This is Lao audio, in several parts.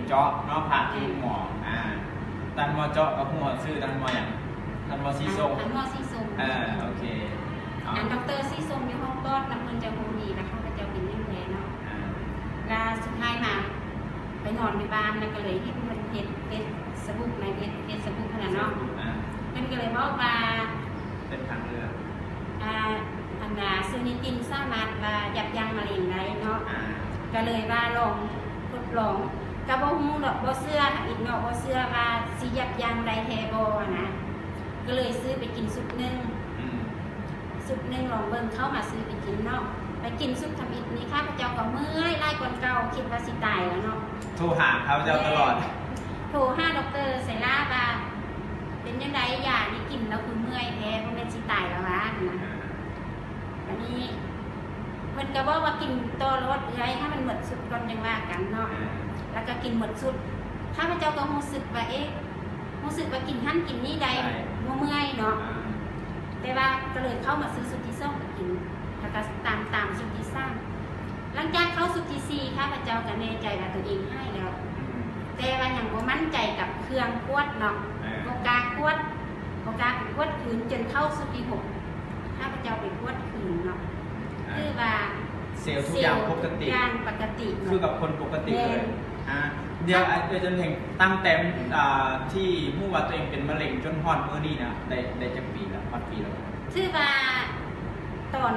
ເຈາະເນາະ ຜ່າທີ່ໝໍ ອາ ທ່ານໝໍເຈາະກໍຮູ້ຊື່ທ່ານໝໍຫຍັງ? ທ່ານໝໍສີສົງ ທ່ານໝໍສີສົງ ເອີ ໂອເຄ ເອົາ ອັນ ດອກເຕີສີສົງຢູ່ຫ້ອງປອດນຳ ເພິ່ນຈະຮູ້ດີວ່າຂ້າພະເຈົ້າເປັນຫຍັງແທ້ເນາະ ອາ ລະສຸດທ້າຍມາໄປນອນຢູ່ບ້ານ ລະກໍເລີຍເຫັນເພິ່ນເຮັດເຟສບຸກ ໃນເຟສບຸກຫັ້ນນະເນາະ ອາ ເພິ່ນກໍເລີຍບອກວ່າ ເປັນທາງເລືອກ ອ່າ ອັນວ່າເຊີນິຕິນສາມາດວ່າຢັບຢັ້ງມະເຮັງໄດ້ເນາະ ອາ ກໍເລີຍວ່າລອງທົດລອງ ກໍບໍ່ຮູ້ດອກ ບໍ່ເຊື່ອທຳອິດເນາະ ບໍ່ເຊື່ອວ່າຊິຢັບຢັ້ງໄດ້ແທ້ບໍ່ຫັ້ນນະ ກໍເລີຍຊື້ໄປກິນຊຸດໜຶ່ງ ອືມ ຊຸດໜຶ່ງລອງເບິ່ງ ເຂົ້າມາຊື້ໄປກິນເນາະ ໄປກິນຊຸດທຳອິດນີ້ ຂ້າພະເຈົ້າກໍເມື່ອຍຫຼາຍກວ່າເກົ່າ ຄິດວ່າຊິຕາຍແລ້ວເນາະ ໂທຫາຂ້າພະເຈົ້າຕະຫຼອດ ແມ່ນ ໂທຫາດອກເຕີໄຊລາວ່າ ເປັນຈັ່ງໃດ ຢານີ້ກິນແລ້ວຄືເມື່ອຍແທ້ ບໍ່ແມ່ນຊິຕາຍແລ້ວຫວາ ຫັ້ນນະ ອາ ບາດນີ້ເພິ່ນກໍບອກວ່າກິນຕໍ່ໂລດເອື້ອຍ ໃຫ້ມັນໝົດຊຸດກ່ອນຈັ່ງວ່າກັນເນາະ ອາ ແລ້ວກໍກິນໝົດຊຸດ ຂ້າພະເຈົ້າກໍຮູ້ສຶກວ່າ ເອະ ຮູ້ສຶກວ່າກິນຫັ້ນກິນນີ້ໄດ້ ບໍ່ເມື່ອຍເນາະ ອາ ແຕ່ວ່າກໍເລີຍເຂົ້າມາຊື້ຊຸດທີສອງໄປກິນ ແລ້ວກໍຕາມຕາມຊຸດທີສາມ ຫຼັງຈາກເຂົ້າຊຸດທີສີ່ ຂ້າພະເຈົ້າກໍແນ່ໃຈວ່າຕົວເອງຫາຍແລ້ວ ອືມ ແຕ່ວ່າຍັງບໍ່ໝັ້ນໃຈກັບເຄື່ອງກວດເນາະ ເອີ ບໍ່ກ້າກວດ ບໍ່ກ້າໄປກວດຄືນ ຈົນເຂົ້າຊຸດທີຫົກ ຂ້າພະເຈົ້າໄປກວດຄືນເນາະ ເອີ ຄືວ່າເຊວທຸກຢ່າງປົກກະຕິ ເຊວທຸກຢ່າງປົກກະຕິເນາະ ຄືກັບຄົນປົກກະຕິເລີຍ ແມ່ນ ອາ ດຽວ ອາ ອາຈານເພັງ ຕັ້ງແຕ່ ອ່າ ທີ່ຮູ້ວ່າຕົວເອງເປັນມະເຮັງຈົນຮອດມື້ນີ້ນະ ໄດ້ ໄດ້ຈັກປີແລ້ວ? ຮອດປີແລ້ວ? ຖືວ່າຕອນ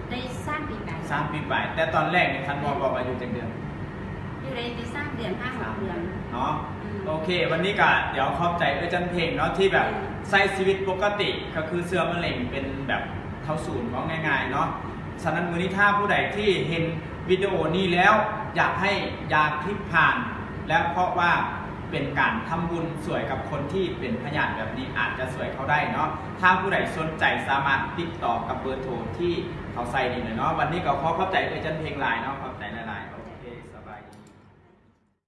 ໄດ້ສາມປີປາຍ ສາມປີປາຍ ແຕ່ຕອນແລກນີ້ທ່ານໝໍບອກວ່າຢູ່ຈັກເດືອນ? ຢູ່ໄດ້ແຕ່ສາມເດືອນ ຫ້າຫົກເດືອນເນາະ ອືມ ໂອເຄ ວັນນີ້ກະດຽວຂອບໃຈເອື້ອຍຈັນເພັງເນາະ ທີ່ແບບ ອືມ ໃຊ້ຊີວິດປົກກະຕິ ກໍຄືເຊື້ອມະເຮັງເປັນແບບເທົ່າສູນ ເວົ້າງ່າຍໆເນາະ ສະນັ້ນມື້ນີ້ຖ້າຜູ້ໃດທີ່ເຫັນວິດີໂອນີ້ແລ້ວ ຢາກໃຫ້ຢາທິບພານ ແລະ ເພາະວ່າເປັນການທຳບຸນຊ່ວຍກັບຄົນທີ່ເປັນພະຍາດແບບນີ້ ອາດຈະຊ່ວຍເຂົາໄດ້ເນາະ ຖ້າຜູ້ໃດສົນໃຈສາມາດຕິດຕໍ່ກັບເບີໂທທີ່ເຂົາໃສ່ນີ້ເລີຍເນາະ ວັນນີ້ກໍຂໍຂອບໃຈເອື້ອຍຈັນເພັງຫຼາຍເນາະ ຂອບໃຈຫຼາຍໆ.